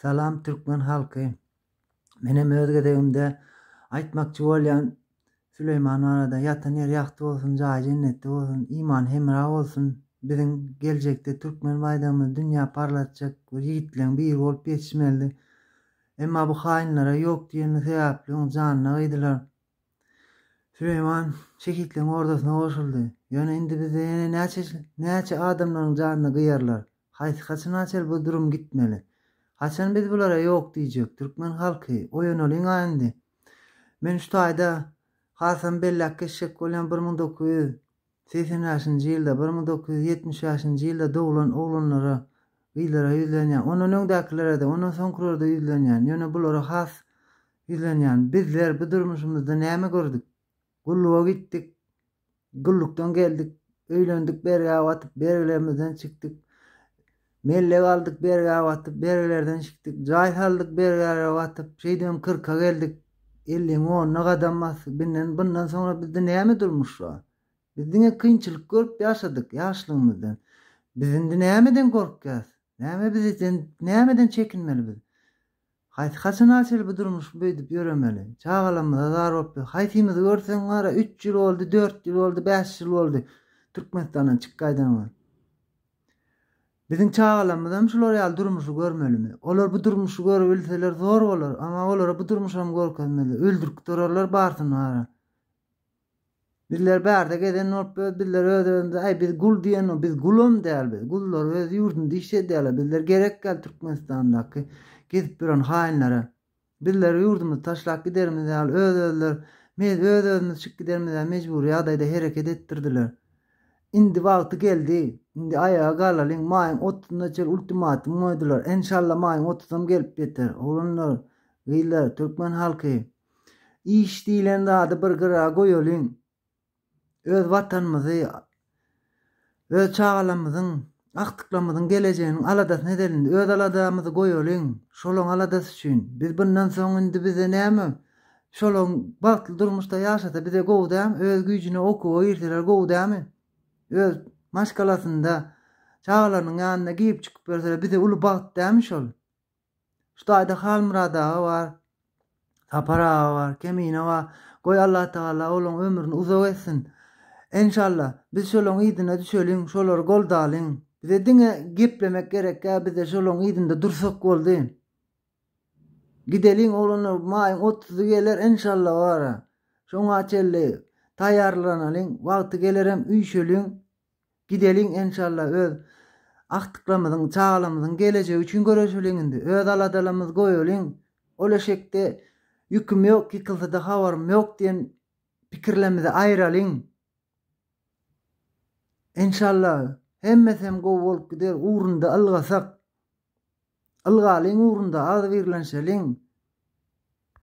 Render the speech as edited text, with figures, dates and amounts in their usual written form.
Salam türkmen halky. Menem öz gezegimde aýtmakçy bolýan Süleýman barada ýatan ýeri ýagty bolsun jaýy jennetde bolsun iman hemra bolsun biziň geljekde türkmen baýdagymyzy dünýä parlatjak bir ýigitleň biri bolup ýetişmelidi. Emma bu haýynlara ýok diýeni sebäpli oň janyna gyýdylar. Süleýman şehitleň ordasyna goşuldy. Ýöne indi bizde ýene näçe näçe adamlaryň janyny gyýarlar? Haýsy haçana çenli bu durum gitmeli? Haçan biz bulara ýok diýjek? Türkmen halky, oýanalyň-a indi. Men şu taýda hasam belläp geçjek bolýan 1985-nji ýylda, 1975-nji ýylda doglan oglanlara, gyzlara ýüzlenýän. Ondan öňdäkilere-de, ondan soňkulara-da ýüzlenýän. Ýöne bulara has Ýüzlenýän. Bizler bu durmuşymyzda näme gördük? Gulluga gitdik. Gullukdan geldik. Öýlendik, bergä batyp, bergilerimizden çykdyk. Mellek aldyk, bergä batyp, bergilerden çykdyk. Jaý saldyk, bergilere batyp, şeýdibem kyrka geldik. Elliň onuna gadam basdyk. Binden, bundan soňra bizde näme durmuş bar? Biz diňe kynçylyk görüp ýaşadyk ýaşlygymyzdan. Biz indi nämeden gorkýas? Näme bizi, nämeden çekinmeli biz? Haýsy haçan açyl bu durmuş beýdip ýöremeli. Çagalarymyza zar bolup ýör. Haýsymyzy görseň gara üç ýyl boldy, dört ýyl boldy, bäş ýyl boldy Türkmenistandan çykyp gaýdanyňa. Biziň çagalarymyzam şular ýaly durmuşy görmelimi? Olar bu durmuşy görübilseler zor bolar. Amma olara bu durmuşam görkezmeli. Öldürip durarlar barsyny gara. Bizler bärde gezen bolup öz bizler öz özümize aý biz gul diýen biz gulam däl biz gullar öz ýurdunda iş edýärler bizler gerek däl Türkmenistandaky gezip ýören haýynlara bizler ýurdumyzy taşlap giderimiz ýaly öz özler mez öz özümiz çykyp giderimiz ýaly mejbury ýagdaýda hereket etdirdiler indi wagty geldi indi aýaga galalyň maýyň otuzynda çenli ultimatum goýdular enşalla maýyň otuzam gelip ýeter oglanlar gyzlar türkmen halky Iş diýlen zady bir gyra goýalyň. Öz Watanymyzy, öz çagalarymyzyň, agtyklarymyzyň gelejeginiň aladasyny edeliň. Öz aladamyzy goýalyň. Şolaň aladasy üçin. Biz bundan soň indi bize näme? Şolaň bagtly durmuşda ýaşasa bize gowy dämi? Öz güýjüne okuwa girseler gowy dämi? Öz maşgalasynda çagalarynyň ýanynda girip-çykyp ýörseler bize uly bagt dämi şol? Şu taýda Halmyrat aga bar, Sapar aga bar, Kemine bar. Goý Allatagala olaň ömrüni uzak etsin. Enşalla, biz şolaň yzyna düşeliň, şolary goldalyň. Bize diňe geplemek gerekkä, bize şolaň yzynda dursak boldy. Gideliň oglanlar, maýyň otuzy geler enşalla bara. Şoňa çenli taýýarlanalyň, wagty gelerem üýşeliň. Gideliň enşalla öz agtyklarymyzyň çagalarymyzyň gelejegi üçin göreşeliň indi öz aladalarymyzy goýalyň ol eşekde ýüküm ýok ýykylsada habarym ýok diýen pikirlerimizi aýralyň enşalla hemmesem gowy bolup gider ugrunda ylgasak ylgalyň ugrunda agzybirlenşeliň.